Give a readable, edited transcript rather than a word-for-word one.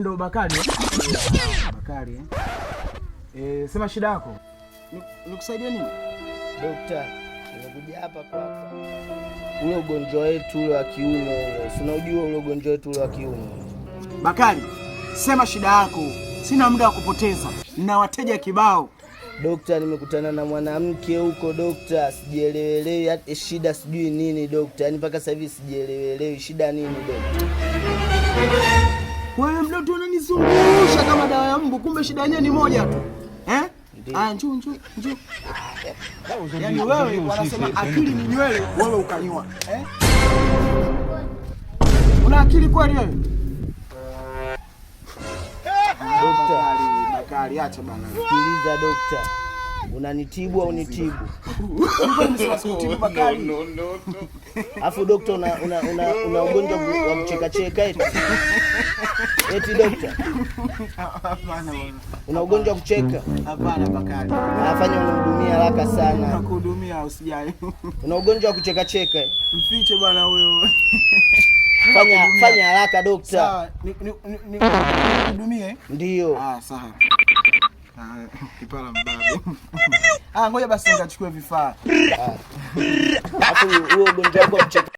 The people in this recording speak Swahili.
Ndo Bakari, eh? Bakari, eh? Sema shida yako. Nikusaidie nini? Dokta, nimekuja hapa kwako. Ule ugonjwa wetu ule wa kiuno ule, si unajua ule ugonjwa wetu ule wa kiuno. Bakari, sema shida yako. Sina muda wa kupoteza. Na wateja kibao. Dokta, nimekutana na mwanamke huko dokta, sijielewelewi hata shida sijui nini dokta, yaani mpaka sasa hivi sijielewelewi shida nini dokta. Wewe mdoto unanizungusha kama dawa ya mbu, kumbe shida yenyewe ni moja tu. Eh? Ndiyo. Aya, njoo, njoo, njoo. Yaani wewe wanasema akili ni nywele, wewe ukanywa. Eh? Una akili kweli wewe? Dokta, Bakari, Bakari, acha bana. Sikiliza dokta, unanitibu au nitibu? Sikutibu, Bakari. Alafu dokta, una ugonjwa wa kuchekacheka eti? Eti dokta, Hapana bwana. Una ugonjwa wa kucheka? Hapana, Bakari. Afanya unihudumia haraka sana. Nakuhudumia, usijali. Una ugonjwa wa kuchekacheka? Mfiche bwana huyo. Fanya haraka, dokta. Sawa, nikuhudumie. Ndio. Ah, sawa. Ah, kipara mbabe. Ah, ngoja basi nikachukue vifaa. Alafu huo ugonjwa wako wa kucheka